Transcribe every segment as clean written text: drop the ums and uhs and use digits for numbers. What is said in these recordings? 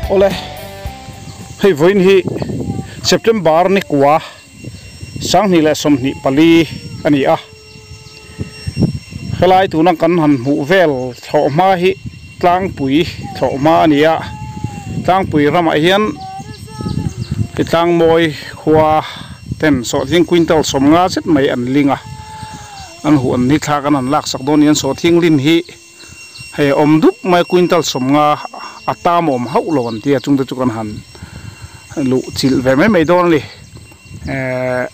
Awle hei vawiin hi September ni kua 2024 a ni a, helai tuna kan han hmuh vel thlawhhma hi tlangpui thlawhhma a ni a, tlangpui ramah hian ti tlangmawi khua ten sawhthing quintal sawmnga zet mai an ling a, an huh an ni thlak an han laksak dawn a ni an sawhthing lin hi. Hei awm dup mai quintal sawmnga a tam awm hauh lo an tia chungte chu kan han luh chilh ve mai mai dawn a ni ehh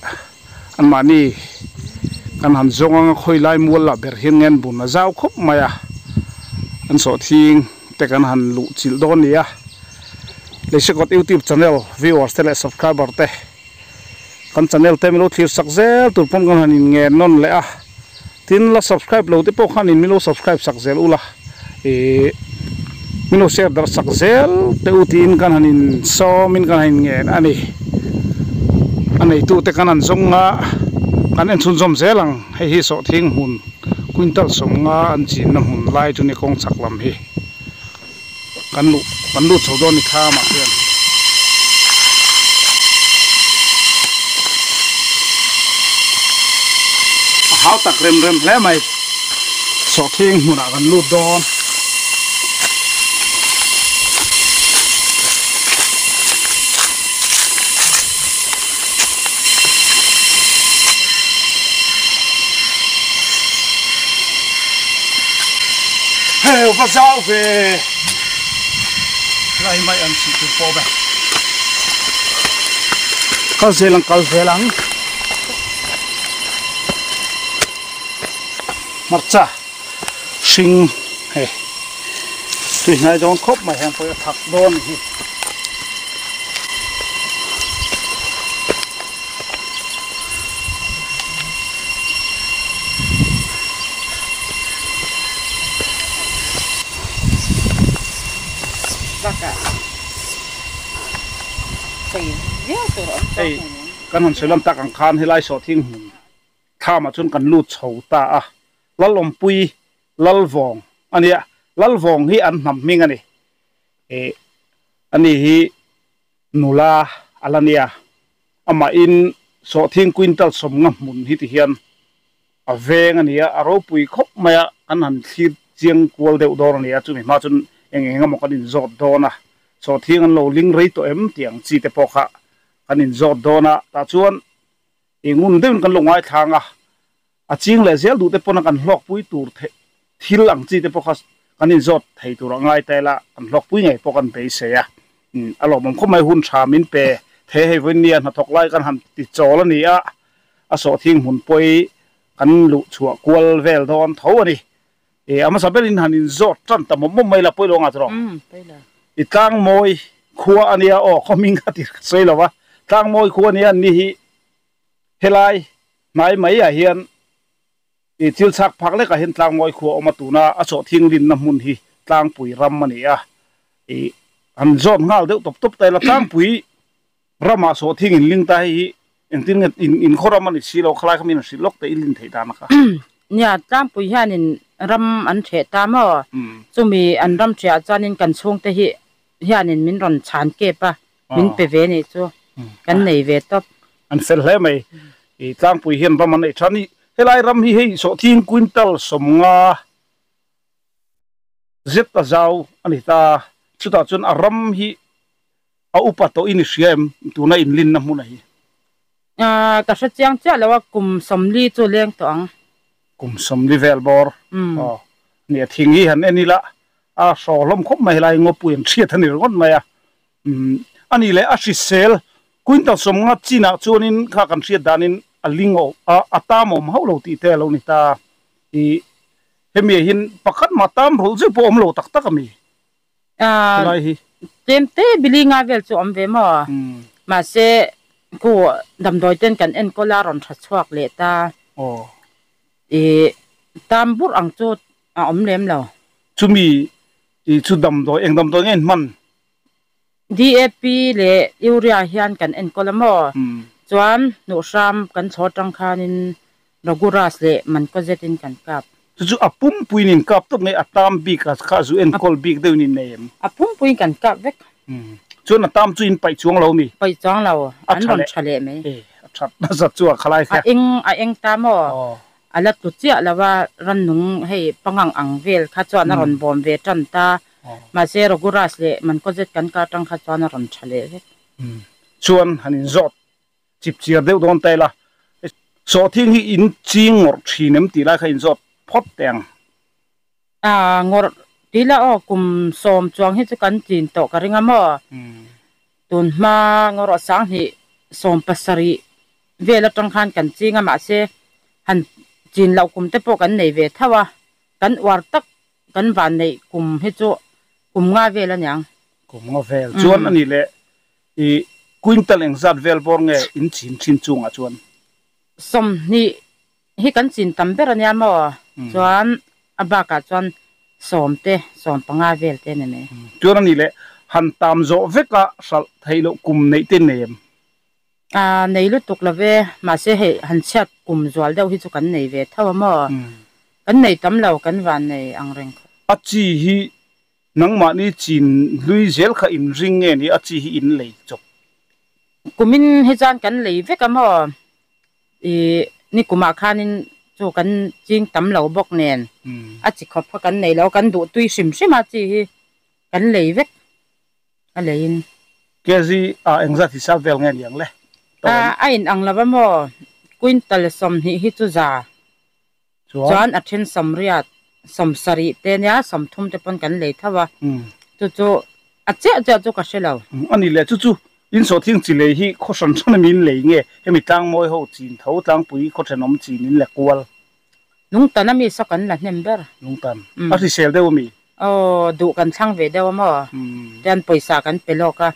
anmahni kan han zawng anga khawi lai mual lah ber hian nge an bun a zau khawp mai a an sawhthing te kan han luh chilh dawn a ni a Leisekawt youtube channel viewers te leh subscriber te Kan channel te milo thlir sak zel tur pawn kan han in ngen nawn leh a, tin la subscribe lo te pawh khan in milo subscribe sak zel ula ih milo share darh sak zel te u tiin kan han in sawm in kan han in ngen a ni. A neitu te kan han zawng a, kan en chhunzawm zel ang hei hi sawhthing hmun quintal sawmnga an chinna hmun lai chu ni kawng chhak lam hi. Kan luh kan lut chho dawn ni thlam ah hian. A hau tak rem rem hle mai. Sawhthing hmunah kan lut dawn. Hei va zau ve lai mai an chih tur pawh ve kal zel ang kal zel ang hmarcha hring hei tui hnai dawn khawp mai heng pawh hi a thak dawn a ni hi. Hei kan han sawi lam tak ang khan helai sawhthing hmun thlamah chuan kan lut chho ta a, Lalawmpui Lalvawng a nia, Lalvawng hi an hnam hming a ni. Ih ani hi nula a la nia, amahin sawhthing quintal sawmnga hmun hi ti hian a veng a nia, a ropui khawp mai a, kan han thlir chiang kual deuh dawn a nia, chumi hma chuan eng eng emaw kan inzawt dawn a, sawhthing an lo ling rei tawh em tih ang chi te pawh kha kan inzawt dawn a, tah chuan eng ngun deuhin kan lo ngaithlang a. A ching leh zel duh te pawn a kan hlawkpui tur thil ang chi te pawh kha kan inzawt thei tur a ngai ta ila, kan hlawkpui ngei pawh kan beisei a. A lawmawm khawp mai hun tha min pe thei hei vawiin nia hnathawk lai kan han ti chawl a ni a, a sawhthing hmun pawi kan luh chhuah kual vel dawn tho a ni. A hmasa berin han inzawt tan ta mawp mawp mai la pawi lo anga chu rawh. I tlangmawi khua a nia aw khaw hming kha ti sawi lo va, tlangmawi khua a nia an ni hi helai Hnai mai ah hian i thil chhak phak lekah hian tlangmawi khua a awm a, tuna a chawhthing linna hmun hi tlangpui ram a ni a, i han zawt nghal deuh tawp tawp ta ila tlangpui ramah sawhthing in ling ta hei hi engtin nge in in khaw ram a ni si lo khalai kha min han hrilh lawk teh i lin theih dan a kha. Nia, tlangpui hianin ram an ṭheh ta maw? Chumi an ram ṭhehah chuanin kan chhungte hi hianin min rawn chhan kep a, min pe ve nih chu kan nei ve tawp. An fel hle mai. I tlangpui hian ram an neih tha ni. Helai ram hi hei sawhthing quintal sawmnga zet a zau a ni ta. Chutah chuan a ram hi a upa tawh in i hria em tuna inlinna hmunah hi? Ka hre chiang chiah lo a, kum sawmli chu leng tawh ang. Kum sawmli vel bawr. Aw nia thing hi han en ila a hraw hlawm khawp mai helai ngawpui an hriat a ni ringawt mai a. Umm a nih leh a hrisel quintal sawmnga chinah chuanin kha kan hriat danin a ling awm a a tam awm hauh lo tih te a lo ni ta. Ih hemi ah hian pakhat mah tam rawlh zeuh pawh a awm lo tak tak a mi helai hi. Tlem te bili nga vel chu a awm ve maw? Mahse khu damdawi ten kan enkawl a rawn tha chhuak leh ta. Aw. Ih tam burh ang chu a awm lem lo. Chumi ih chu damdawi eng damdawi nge in hman? DAP leh Urea hian kan enkawl a maw? Chuan hnuhhram kan chhaw atang khanin Raguras leh Mankozet in kan kap. Chu chu a pumpuiin in kap tawp nge a tam bik a kha zu enkawl bik deuhin in nei em? A pumpuiin kan kap vek. Chuan a tam chu in paih chuang lo mi? Paih chuang lo, an rawn tha leh mai. E, a that nasa chu a khalai kha. A eng a eng ta maw? A la tlu chiah lo a, rannung hei pangang ang vel kha chuan a rawn bawm ve tan ta. Mahse Roguras leh Mankozet kan kar tang kha chuan a rawn tha leh vek. Chuan han inzawt chip chiar deuh dawn ta ila, sawhthing hi in ching ngawrh thin em tih lai kha inzawt phawt teh ang. A ngawrh tih la aw, kum sawm chuang hi chu kan chin tawh ka ring a maw? Tun hma ngawrh sanghnih sawm pasarih vel atang khan kan ching a, mahse han chin loh kum te pawh kan nei ve tho a, kan uar tak kan van neih kum hi chu kum nga vel a niang. Kum nga vel chuan a nih leh i quintal engzat vel bawr nge in chin thin chungah chuan? 20 Hi kan chin tam ber a nia maw? Chuan a bakah chuan sawm te, 15 vel te a ni mai. Chuan a nih leh han tam zawh veka hralh theih loh kum neih te nei em? A nei lutuk lo ve, mahse hei han chhiat kum zual deuh hi chu kan nei ve tho a maw? Kan nei tam lo, kan van nei ang reng khawp. A chi hi nangmahni chin hlui zel kha in ring nge ni a chi hi in lei chawp? Kumin hi chuan kan lei vek a maw? I nikumah khanin chu kan ching tam lo bawk nen a chi khawp kha kan nei lo, kan duh tui hrim hrim a chi hi kan lei vek a leiin. Kg ah engzat hisap vel nge ni ang le? A a in ang lo va maw? Quintal 20 hi chu za chuan a then 80, 70 te nia 30 te pawn kan lei tho a, chu chu a chiah chiah chu ka hre lo. A ni le, chu chu in sawhthing chi lei hi khaw hran hran ami in lei nge hemi tlangmawi ho chin tho tlangpui khaw thenawm chin in la kual? Lungtan ami saw kan la hnem ber. Lungtan a hrisel deuh ami? Aw, duh kan thlang ve deuh a maw? Tian pawisa kan pe lawk a,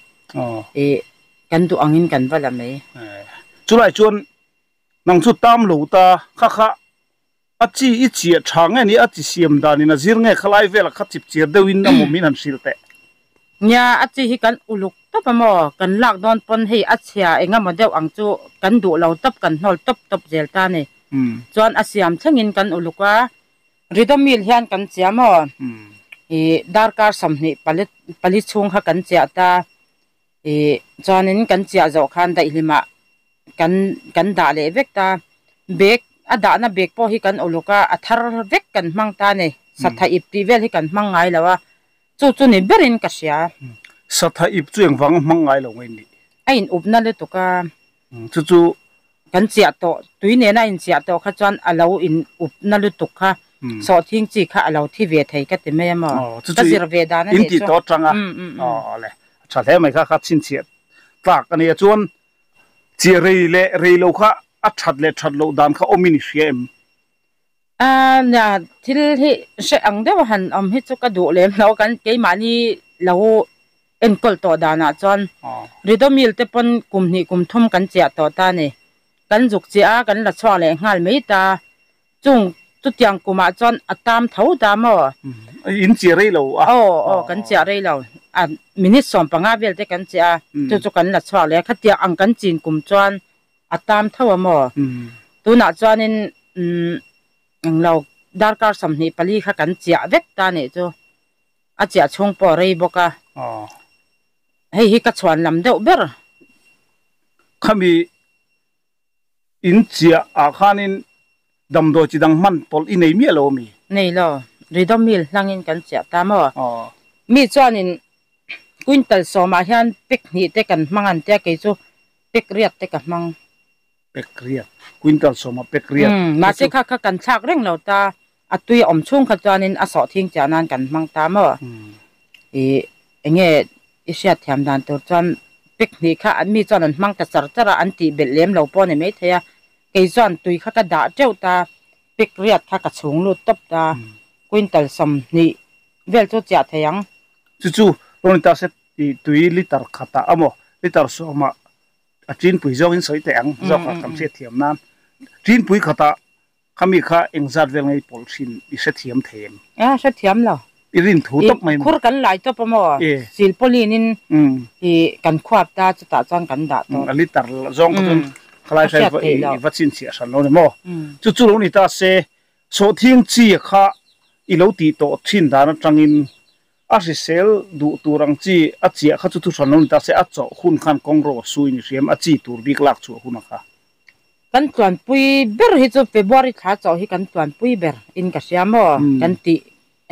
ih kan duh angin kan va la mai. Chulai chuan Nang chu tam lo ta, kha kha a chi i chiah tha nge ni a chi siam danin a zir nge kha lai velah kha chip chiar deuhin a mawm in han hrilh teh. Nia, a chi hi kan uluk tawp a maw? Kan lak dawn pawn hei a chhia eng emaw deuh ang chu kan duh lo tawp kan hnawl tawp tawp zel ta ni. Chuan a siam thlengin kan uluk a, Ridomil hian kan chiah maw? Ih darkar 24 chhung kha kan chiah ta. Ih chuanin kan chiah zawh khan daihlimah kan kan dah leh vek ta. Bag a dahna bag pawh hi kan uluk a, a thar vek kan hmang ta a ni. Satha ip tih vel hi kan hmang ngai lo a, chu chu ni berin ka hria. Satha ip chu engvang a hmang ngai lo nge nih? A in upna lutuk a. Chu chu. Kan chiah tawh, tui nena a in chiah tawh kha chuan a lo in upna lutuk kha, sawhthing chi kha a lo thi ve thei ka ti mai a maw? Ka zir ve dan a nih chu. In tih tawh atanga le tha hle mai kha kha chhinchhiah tlak a nia chuan chiah rei leh rei lo kha a that leh that loh dan kha awmin i hria em? A nia thil hi hre ang deuh a han awm hi chu ka duh lem lo kan keimahni lo enkawl tawh danah chuan Ridomil te pawn kum hnih kum thum kan chiah tawh ta a ni. Kan zuk chiah a kan la chhuak leh nghal mai ta. Chung chutiang kumah chuan a tam tho ta maw? In chiah rei lo a? Aw aw kan chiah rei lo. A minute 15 vel te kan chiah a chu chu kan la chhuak leh a. Khatiang ang kan chin kum chuan a tam tho a maw? Tunah chuanin umm englo darkar 24 kha kan chiah vek ta nih chu. A chiah chhung pawh a rei bawk a. Hei hi ka chhuan lam deuh ber. Khami in chiah ah khanin damdawi chi dang hman pawlh i nei miah lo ami? Nei lo. Ridomil hlangin kan chiah ta maw? Mi chuanin quintal sawmah hian pek hnih te kan hmang an tia kei chu pek riat te ka hmang. Pek riat. Quintal sawmah pek riat. Mahse kha kha kan thlak reng lo ta. A tui a awm chhung kha chuanin a sawhthing chiah nan kan hmang ta maw? Ih enge i hriat thiam dan tur chuan pek hnih kha an mi chuan an hmang ta char char a, an tih belh lem lo pawh a ni maithei a. Kei chuan tui kha ka dah teuh ta, pek riat kha ka chhung lut tawp ta, quintal 20 vel chu chiah thei ang. Chu chu rawn ta se tih tui liter khatah amaw liter sawmah a tinpui zawngin sawi teh ang zawkah kan hriat thiam nan tinpui khatah Khami kha engzat vel ngei pawlh thin i hrethiam thei em? A hrethiam lo. I rin thu tawp mai maw? Khur kan lai tawp a maw? Silpawlin in i kan khuap ta chutah chuan kan dah tawp. A liter zawng kha chuan khalai hrai i va chhinchhiah hran lo ni maw? Chu chu lo ni ta se, sawhthing chi kha i lo tih tawh thin dan atangin. A hrisel duh tur ang chi a chiah kha chu thuhran lo ni ta se, a chawh hun khan kawng ro a sui ni hriam, a chi tur bik lak chhuah hun a kha. Kan tluanpui ber hi chu February thla chawh hi kan tluanpui ber in ka hria maw kan tih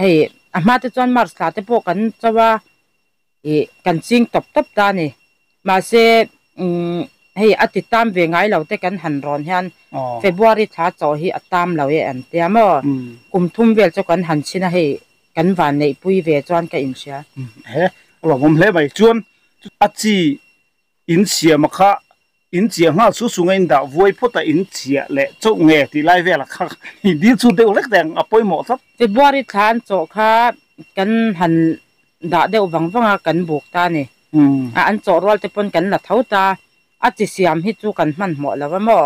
hei a hma te chuan March thla te pawh kan cho a ih kan ching tawp tawp ta a ni. Mahse umm hei a ti tam ve ngai lo te kan han rawn hian February thla chawh hi a tam lo e an tia maw kum thum vel chu kan han chhin a hei Kan van neihpui ve chuan ka inhria. He a lawmawm hle mai. Chuan a chi in siam a kha in chiah nghal chu chunga in dah vuai phawt a in chiah leh chauh nge tih lai vel a kha i dil chu deuh hlek teh ang a pawimawh tlat. February thla an chawh kha kan han dah deuh vang vang a kan buk ta a ni. A an chawh rual te pawn kan la tho ta. A chi siam hi chu kan hmanhmawh lo a maw?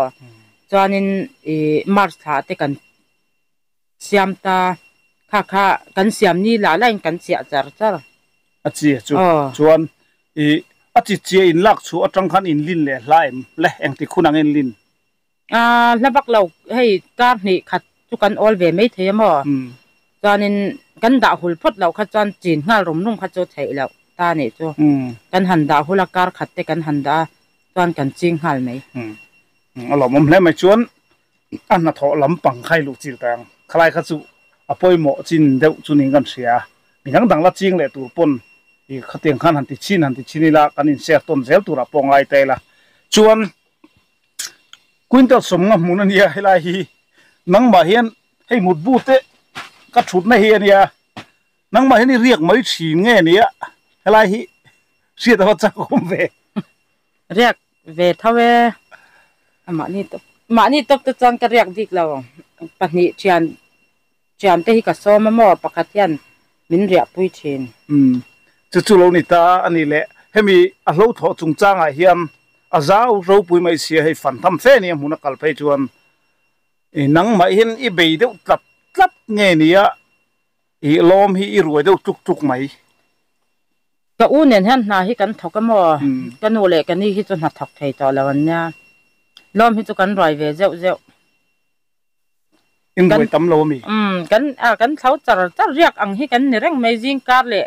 Chuanin i March thla te kan Siam ta, kha kha kan siam ni lah lah in kan chiah char char. A chi chu chuan i a chi chiah in lak chhuah atang khan in lin leh hla em le engtik hun ang in lin? A hla vak lo, hei kar hnih khat chu kan awl ve mai thei a maw? Chuanin kan dah hul phawt loh kha chuan chin nghal rum rum kha chu theih loh ta nih chu. Kan han dah hul a, kar khat te kan han dah a, chuan kan ching nghal mai. A lawmawm hle mai chuan A hnathawh lampang kha i luh chil ta ang. Khalai kha chu a pawimawh chin deuh chu niin kan hria. Mi dang dang la ching leh tur pawn i khatiang khan han ti chhin han ti chhin ila kan inser tawn zel turah pawh ngai ta ila. Chuan quintal sawmnga hmun a nia helai hi nangmah hian hei mutbu te ka thutna hi a nia. Nangmah hian i riak mai thin nge nia helai hi hriat a va chak awm ve. Riak ve tho e. A mahni tawp mahni tawp te chuan ka riak bik lo. Pahnih thian thian te hi ka sawm a maw pakhat hian min riahpui thin. Umm chu chu lo ni ta a ni le. Hemi a hlo thawh chungchangah hian a zau ropui mai sia hei fan tham fe nia hmun a kal phei chuan i nangmah hian i bei deuh tlat tlat nge nia i lawm hi i ruai deuh tluk tluk mai. Ka u nen hian hna hi kan thawk a maw? Ka nu leh ka ni hi chu hna thawk thei tawh lo an nia. Lawm hi chu kan ruai ve zeuh zeuh. In ruai tam lo a mi? Umm, kan a kan thlo char char riak ang hi kan ni reng mai. Zing kar leh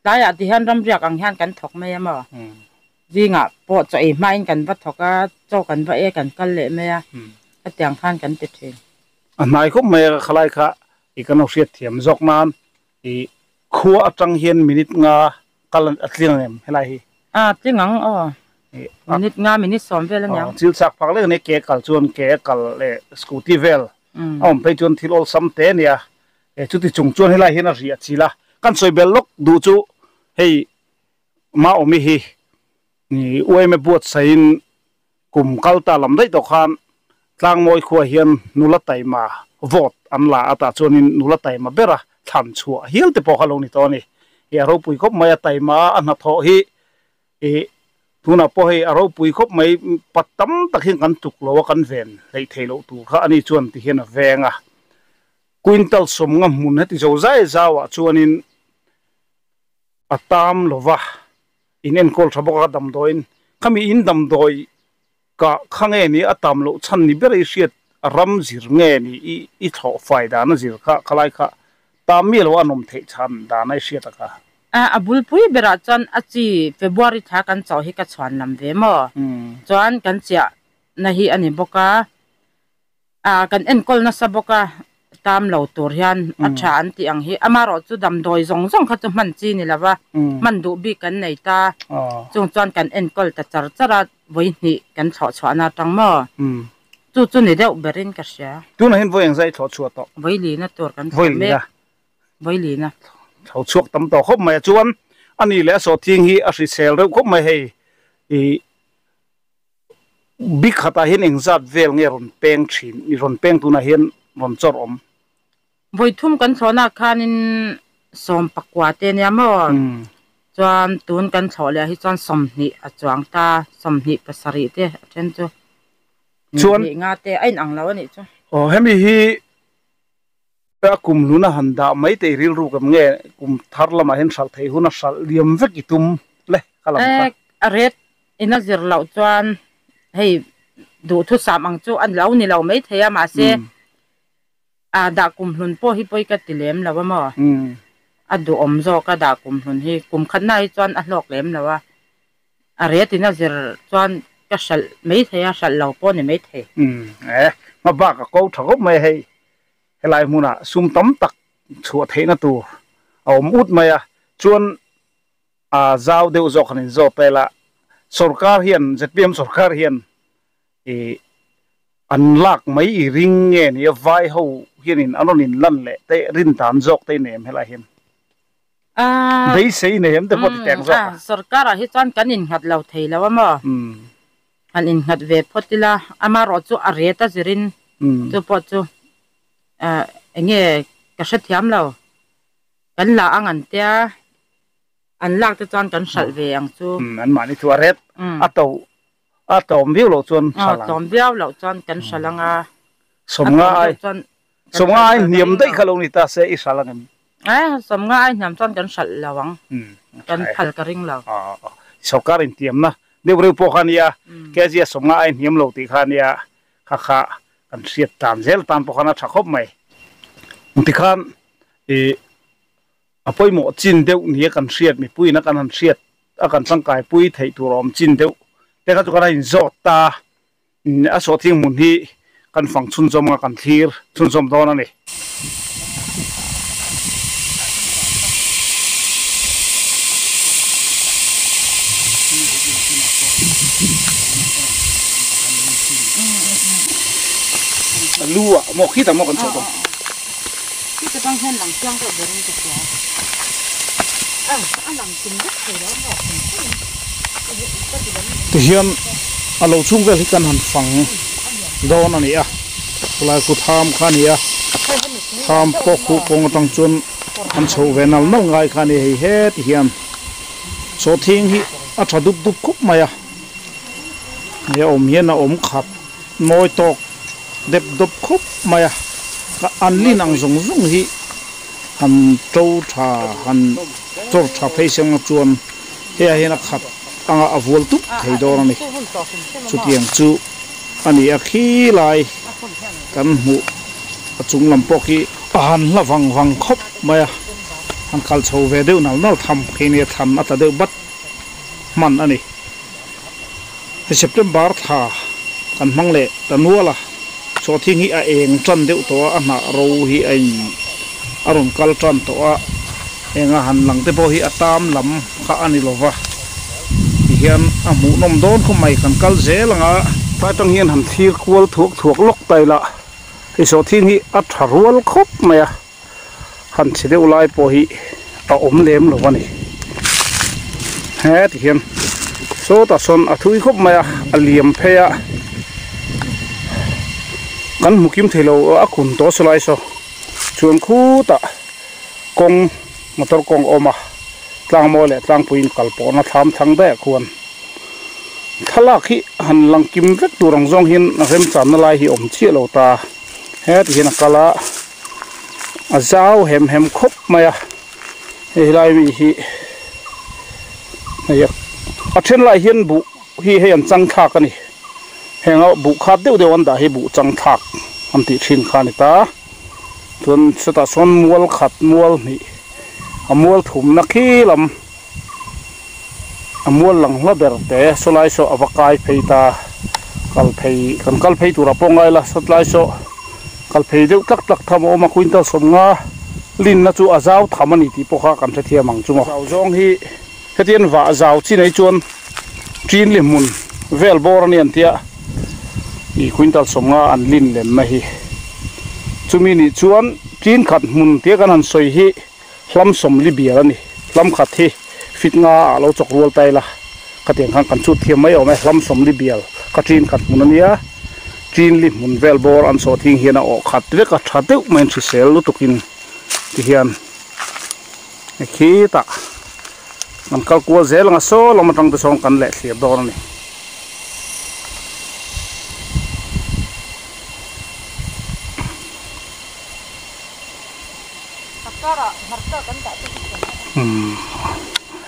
tlaiah ti hian ram riak ang hian kan thawk mai a maw? Zingah pawh chaw ei hmain kan va thawk a, chaw kan va e kan kal leh mai a, hetiang khan kan ti thin. A hnai khawp mai a, khalai kha i kan lo hriat thiam zawk nan I khua atang hian minute nga kal a tling ang em helai hi? A tling ang aw. Minute nga minute sawm vel aniang. Thil chak phak lek ania ke kal chuan ke a kal leh scooty vel a awm phei chuan thil awlsam te ania. Chuti chung chuan helai hian a riah chil a. Kan sawi bel lawk duh chu hei Maawmi hi UMA buatsaihin Kum kal ta lam daih tawh khan Tlangmawi khua hian nula taima vote an la a, tah chuanin nula taima bera thlan chhuah hial te pawh kha lo ni tawh a ni. Ih a ropui khawp mai a, taima a hnathawh hi ih tunah pawh hei a ropui khawp mai, pat tam tak hian kan tuk lo a, kan ven hleih theih loh tur kha ani chuan ti hian a veng a. Quintal sawmnga hmun heti zo zai zauah chuanin a tam lova. In enkawl tha bawk a damdawiin khami in damdawi ka kha nge ni a tam loh chhan ni ber i hriat ram zir nge ni i i thlawh fai dan a zir kha khalai kha tam mi lo a nawm theih chhan dan a i hriat a kha. A a bulpui berah chuan a chi February thla kan chawh hi ka chhuan lam ve maw? Chuan kan chiah na hi a ni bawk a. A kan enkawl nasa bawk a, tam lo tur hian a tha an tih ang hi. Amaherawh chu damdawi zawng zawng kha chu hman chi ni lova, hman duh bik kan nei ta. Chung chuan kan enkawl ta char char a, vawi hnih kan thlawh chhuahna atang maw? Chu chu ni deuh berin ka hria. Tunah hian vawi engzah i thlawh chhuah tawh? Vawi lina tur kan thlawh mek. Vawi lina. Thlawh chhuak tam tawh khawp mai a, chuan a ni leh a sawhthing hi a hrisel reuh khawp mai hei. Ih. Bik khatah hian engzat vel nge rawn peng thin i rawn peng tunah hian rawn chawrh awm? Vawi thum kan thlawhnaah khanin sawmpakua te ania maw? Chuan tun kan thlawh leh ah hi chuan 20 a chuang ta, 27 te a then chu. Chuan nga te a inang lo a nih chu. Aw hemi hi a kum hluna han dah mai te i rilru kem nge kum thar lamah hian hralh theih hun a hralh liam vek i tum le ka lam kha. A ret In a zir loh chuan hei duhthusam ang chu a lo ni lo maithei a, mahse a dah kumhlun pawh hi pawi ka ti lem lo a maw? A duhawm zawk a dah kum hlun hi kum khatna hi chuan a hlawk lem lo a, a retin a zir chuan ka hralh mai thei a, hralh lo pawh a ni mai thei. Umm e, hma bak a ko tha khawp mai a hei, helai hmunah sum tam tak chhuah theihna tur a awm ut mai a, chuan a zau deuh zawk han inzawt ta ila, sorkar hian zpm sorkar hian I an lak mai i ring nge ni a vai ho hianin an rawn in lan leh te rin dan zawk te i nei em helai hian? Beisei i nei em te pawh ti teng zawk a. Sorkar ah hi chuan kan innghat lo thei lo a maw? Han innghat ve phawt ila amaherawh chu a ret a zirin chu pawh chu eng nge ka hrethiam lo. Kan la ang an tia. An lak te chuan kan hralh ve ang chu. An mahni chu a ret a to A tlawm viau loh chuan hralh ang. Tlawm viau loh chuan kan hralh ang a. Sawmnga ai sawmnga ai hniam daih kha lo ni ta se i hralh ang em? Eh sawmnga ai hniam chuan kan hralh lo ang. Kan phal ka ring lo. Sorkar intiamna deuh reuh pawh kha nia kg a sawmnga ai hniam lo tih kha nia kha kha kan hriat tan zel tan pawh khan a tha khawp mai. Tikhan i a pawimawh chin deuh nia kan hriat mipuiin a kan han hriat a kan tangkai pui theih tur a awm chin deuh te kha chu kan a inzawt ta a sawhthing hmun hi kan fang chhunzawm anga kan thlir chhunzawm dawn a ni. Lu ah maw khitah maw kan chhoh dawn. Tihian a lo chhung vel hi kan han fang dawn a ni a, khulai khu tham kha a ni a, tham pawh khu kawng atang chuan an chhoh ve nal nal ngai kha a ni hei he tihian sawhthing hi a tha dup dup khawp mai a, hei a awm hian a awm khat mawi tawk dep dawp khawp mai a, an lin ang zawng zawng hi. Han to tha, han chawr tha phei seng a chuan hei hian a khat anga a vual tup thei dawn a ni. Chutiang chu a ni a khi lai kan hmuh a chung lam pawh khi a han hla vang vang khawp mai a, han kal chho ve deuh nal nal tham khi nia thlan a tla deuh bat hman a ni. Hei September thla kan hmang leh ta nual a, sawhthing hi a eng tan deuh tawh a, a hnah ro hi a in a rawn kal tan tawh a, enga han lang te pawh hi a tam lam kha a ni lova, tihian a hmuhnawm dawn khawp mai kan kal zel ang a. Tlai tang hian han thlir kual thuak thuak lawk ta ila, hei sawhthing hi a tha rual khawp mai a. Han chhe deuh lai pawh hi a awm lem lo a ni he ti hian sawtah sawn a thui khawp mai a a liam phei a kan hmu kim thei lo a kun tawh saw lai saw chuan khutah kawng motor kawng a awm a tlang mawi leh tlangpui in kal pawhna thlam thlang daih ah khuan thlalak hi han lang kim vek tur ang zawng hian remchanna lai hi a awm chiah lo ta he ti hian a kal a. A zau hem hem khawp mai a hei helai mi hi hei a then lai hian buh hi hei an chang thlak a ni heng a buh khat deuh deuh an dah hi buh chang thlak an tih thin kha a ni ta chuan chutah sawn mual khat mual hnih a mual thumna khi lam a mual lang hla ber te sawlai saw a va kai phei ta kal phei kan kal phei turah pawh ngai la sawtlai saw kal phei deuh tlak tlak tham a awm a quintal sawmnga linna chu a zau tham a ni tih pawh kha kan hrethiam ang chu maw. Zau zawng hi hetiang vah zau chi nei chuan ṭin li hmun vel bawr a ni an tia ih quintal sawmnga an lin lemna hi chumi nih chuan ṭin khat hmun tia kan han sawi hi. Hlam sawmli bial a ni. Hlam khat hi fit nga ah lo chawk rual ta ila khatiang khan kan chut thiam mai awm e. Hlam sawmli bial kha ṭin khat hmun a nia. Ṭin li hmun vel bawr an sawh thing hian a awh khat vek a, ṭha deuh maiin hrisel lutukin ti hian khitah kan kal kual zel ang a, saw lam atang te sawn kan leh thlir dawn a ni.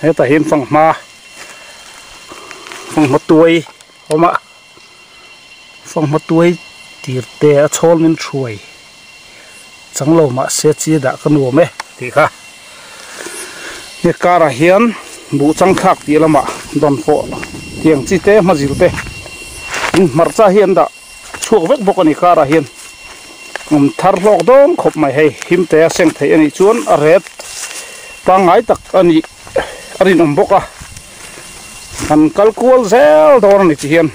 Hetah hian fanghma fanghma tuai a awm a fanghma tuai tir te a chhawl min thuai chang lo mahse chi dah ka nuam e tih kha. He karah hian buh chang thlak tih lamah dawnfawh tiang chi te hmazil te in hmarcha hi an dah chhuak vek bawk a ni karah hian awm thar hlawk dawn khawp mai hei him te a seng theih a nih chuan a ret pangngai tak a nih a rinawm bawk a kan kal kual zel dawn a ni ti hian.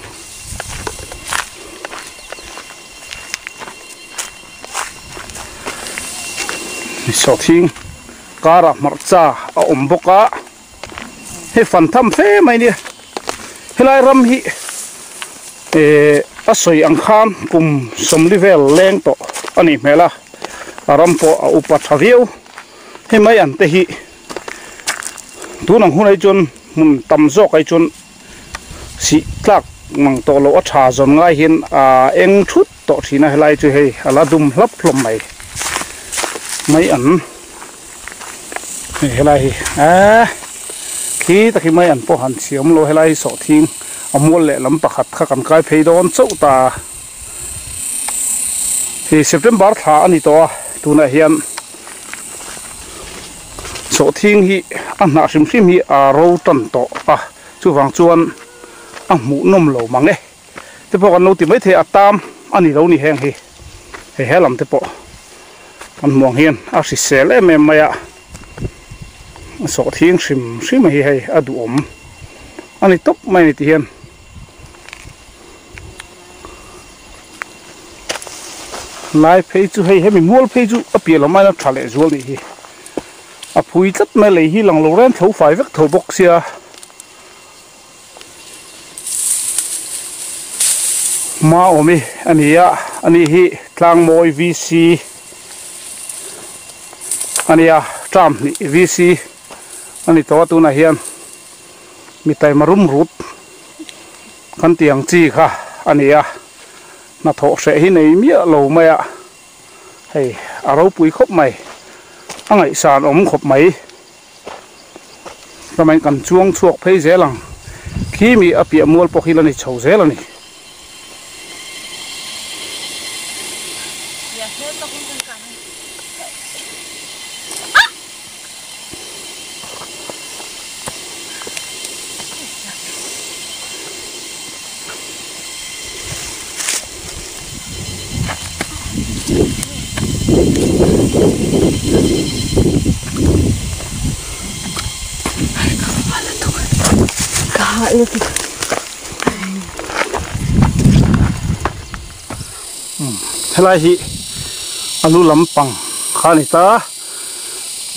Sawhthing karah hmarcha a awm bawk a hei fan tham fe mai nia helai ram hi ehh a sawi ang khan kum sawmli vel leng tawh a nih hmel a a ram pawh a upa tha viau hei mai an te hi tun ang hunah hi chuan hmun tam zawk ah hi chuan sih tlak mang tawh loh a tha zawn ngai hian a eng thut tawh thin a helai chu hei a la dum hlap hlawm mai mai an hei helai hi eee khi tak hi mai an pawh han chhi awm lo helai hi sawhthing a mual leh lam pakhat kha kan kai phei dawn chauh ta hei September thla a ni tawh a tunah hian sawhthing hi a hnah hrim hrim hi a ro tan tawh a chuvang chuan a hmuh nawm lo mang e te pawh kan lo ti maithei a tam a ni lo ni heng hi hei he lam te pawh kan hmuh ang hian a hrisel em em mai a a sawhthing hrim hrim hi hei a duhawm a ni tawp mai a ni ti hian. Lai phei chu hei hemi mual phei chu a piah lam aiin a tha leh zual nih hi a phui tlat mai lei hi lang lo reng tho fai vek tho bawk sia hma awm hi a ni a ani hi tlangmawi VC a nia term hnih VC a ni tawh a tunah hian mi taima rum rut kan tih ang chi kha a ni a hnathawh hreh hi nei miah lo mai a hei a ropui khawp mai a ngaihsan awm khawp mai chuan kan chuang chhuak phei zel ang khi mi a piah mual pawh hi la ni chho zel a ni. Helai hi a lu lampang kha a ni ta.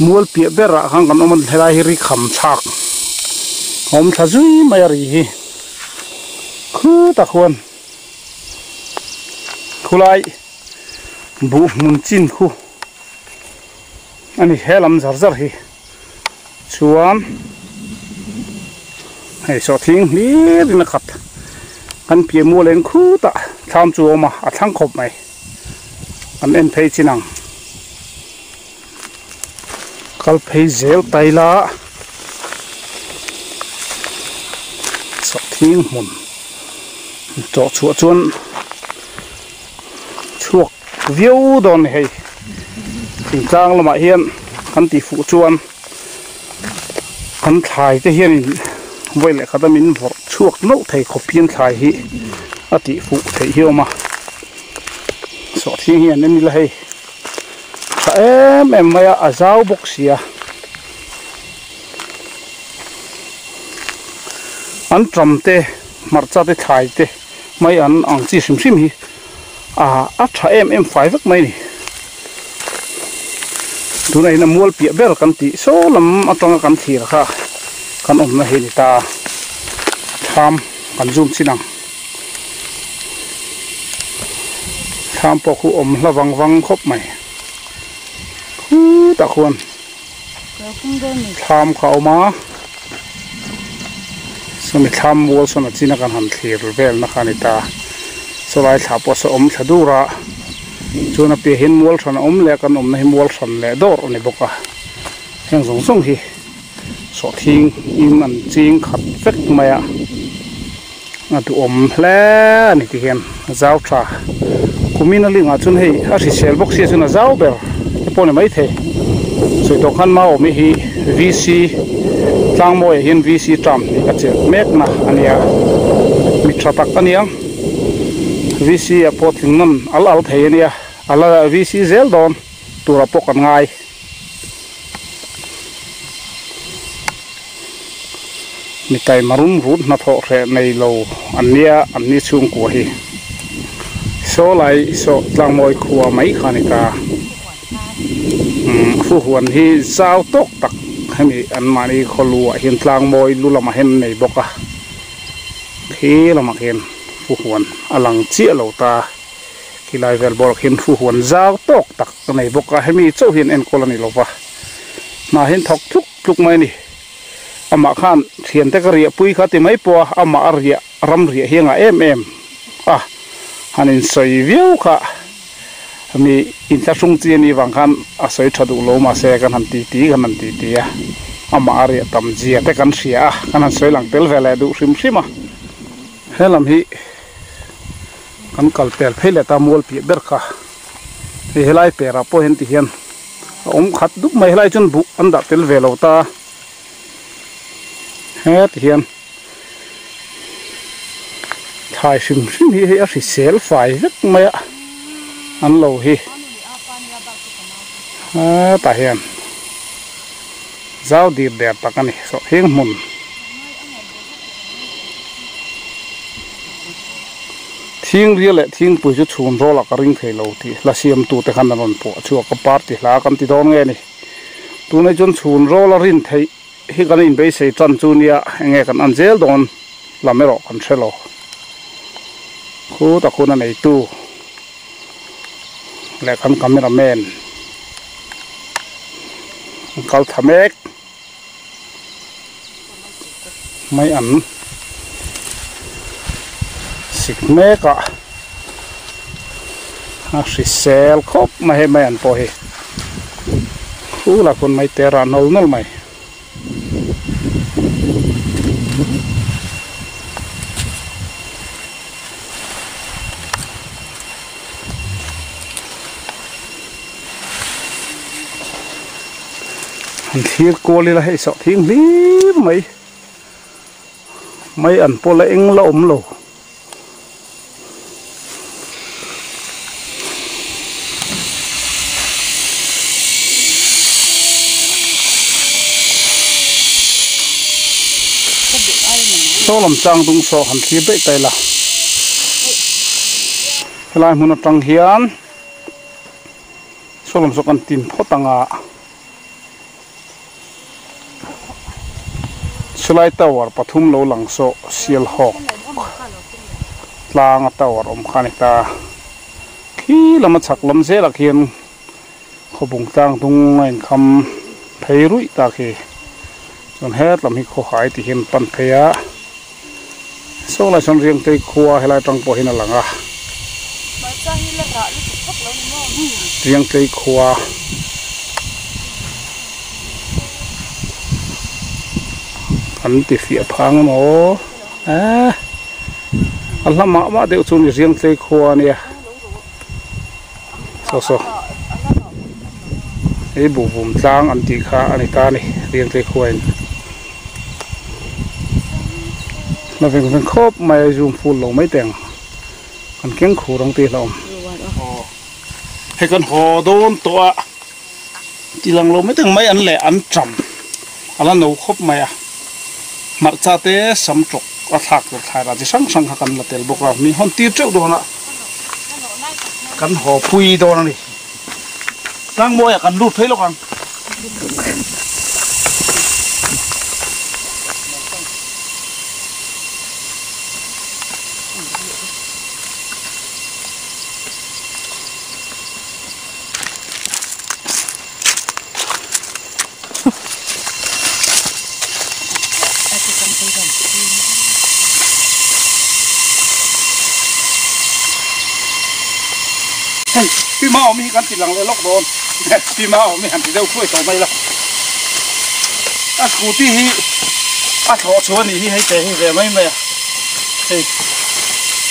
Mual piah berah khan kan awm a helai hi ri kham chhak a awm thla zui mai a ri hi khutah khuan khulai buh hmun chin khu a ni he lam zar zar hi chuan hei sawhthing hlir in a khat kan piah mual eng khutah thlam chu a awm a a thlang khawp mai. An en phei chin ang. Kal phei zel tai la. Sawhthing hmun tawh chhuah chuan chhuak viau dawn a ni hei. Thingtlang lamah hian kan tih fuh chuan kan thlai te hianin vawi leh khat a min vawrh chhuak nauh thei khawp hian thlai hi a tih fuh theih hi a awm a. Sawhthing hi an en ila hei tha em em mai a a zau bawk sia an tram te hmarcha te thlai te mai an ang chi hrim hrim hi ah a tha em em fai vek mai a ni tunah hian a mual piah ber kan tih saw lam atanga kan thlir kha kan awmna hi a ni ta thlam kan zoom chin ang. Thlam pawh khu awm hla vang vang khawp mai khutah khuan thlam kha a awm a sawmi thlam mual sawn a chin a kan han thlir vel na kha a ni ta sawlai thla pawh saw awm thla dur a chuan a piah hian mual hran a awm leh a kan awmna hi mual hran leh dawr a ni bawk a heng zawng zawng hi sawhthing in an ching khat vek mai a. A duhawm hle a ni ti hian a zau tha kumin a lingah chuan hei a hrisel bawk sia chuan a zau ber te pawh a ni maithei sawi tawh khan mau awm hi. VC Tlangmawiah hian VC term hnih a chelh mek na a nia mi tha tak a nia VC ah pawh tling nawn al al thei a nia a la VC zel dawn turah pawh kan ngai. Mi taima rum rut hnathawh hreh nei lo an nia an ni chhungkua hi saw lai saw Tlangmawi khua mai kha a ni ta. Umm huan hi zau tawk tak hemi an mahni khaw lu ah hian tlang mawi lu lamah hian an nei bawk a khi lamah khian huan a lang chiah lo ta khilai vel bawrah khian huan zau tawk tak a nei bawk a hemi chauh hian enkawl a ni lo va hnah hian thawk tluk tluk mai a ni amah khan thiante ka riah pui kha ti mai pawh a amah a riah ram riah hi a ngah em em a han insawi viau kha. Mi inthlahrung chi a nih vang khan a sawi tha duh lo mahse kan han ti ti kan han ti ti a, amah a riah tam zia te kan hria a, kan han sawi lang tel ve leh duh hrim hrim a. He lam hi kan kal pel phei leh ta mual piah ber kha hei helai perah pawh hian ti hian a awm khat dup mai helai chuan buh an dah tel ve lo ta heti hian. Thlai hrim hrim hi hei a hrisel fai vek mai a an lo hi hetah hian zau dir der tak a ni sawhthing hmun thing rial leh thingpui chu chhun rawlah ka ring thei lo tih hla siamtu te khan an rawn phuah chhuak a party hla kan ti dawn nge ni tunah chuan chhun rawla rin theih. Hi kan inbeisei tan chu nia enge kan an zel dawn lam erawh kan hre lo. Khutah khun a neitu leh kan camera man an kal tha mek mai an sik mek a a hrisel khawp mai hei mai an pawh hi. Khula khawn mai te rah nawl nawl mai. Han thlir kual ila hei sawh thing hlir mai. Mai an pawh la eng la awm lo. Saw lam chang dung saw han thlir daih ta ila helai hmun atang hian saw lam saw kan tin phawt ang a. Chulai tower pathum lo lang saw Sialhawk tlanga tower awm kha a ni ta. Khi lama chhak lam zelah khian khawbung tlang dung a inkham phei ruih ta khi. Chuan het lam hi khawhai ti hian pan phei a. Saw lai sawn Riangtei khua helai atang pawh hian a lang a. Riangtei khua. An ti fiah phang emaw eh a hla mah mah deuh chu ni Riangtei khua a nia saw saw hei buhvum tlang an tih kha a ni ta a ni Riangtei khua in. La veng veng khawp mai a zoom full lo mai teng kan keng khur ang tih hlauhawm. Hei kan haw dawn tawh a ti lang lo mai teng mai an leh an ṭam a la no khawp mai a hmarcha te sam tawk a thlak tur thlai rah chi hrang hrang kha kan la tel bawk a min hawn tir teuh dawn a kan haw pui dawn a ni. Tlangmawiah kan lut phei lawk ang. Hei pi ma awm hi kan ti lang leh lawk dawn pi ma awm hi han ti deuh hruai tawh mai la a scooty hi a thlawh chhuah a nih hi hei te hi ve mai mai a hei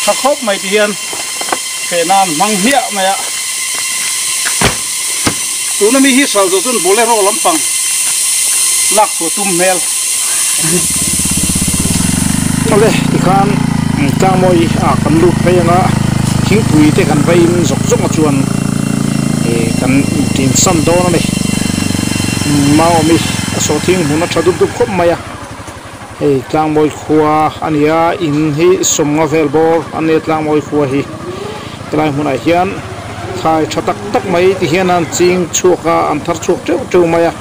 tha khawp mai ti hian feh nan hmang hmiah mai a. Tuna mi hi hral zawh chuan Bolero lampang Lak chhuah tum hmel. Awle tikhan tlangmawi ah kan lut phei anga thingpui te kan va in zawk zawk a chuan ih kan tin san dawn a ni. Maawmi a sawhthing hmun a tha dup dup khawp mai a hei tlangmawi khua a ni a in hi sawmnga vel bawr a nia tlangmawi khua hi helai hmunah hian thlai tha tak tak mai ti hian an ching chhuak a an thar chhuak teuh teuh mai a.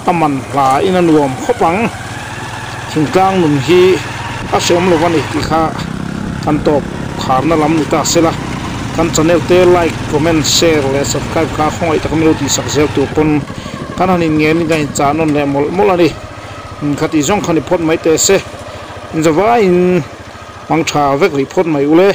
A man hla in a nuam khawp ang. Thingtlang nun hi a hreawm lo a ni tih kha kan tawp kharna lam ni ta sela. Kan channel te like, comment, share leh subscribe kha khawngaih taka min lo tihsak zel tur pawn kan han inngen in kan inchah nawn leh mawlh mawlh a ni. Kha tih zawng kha ni phawt mai teh se. Inzavaiin hmang tha vek rih phawt mai ule.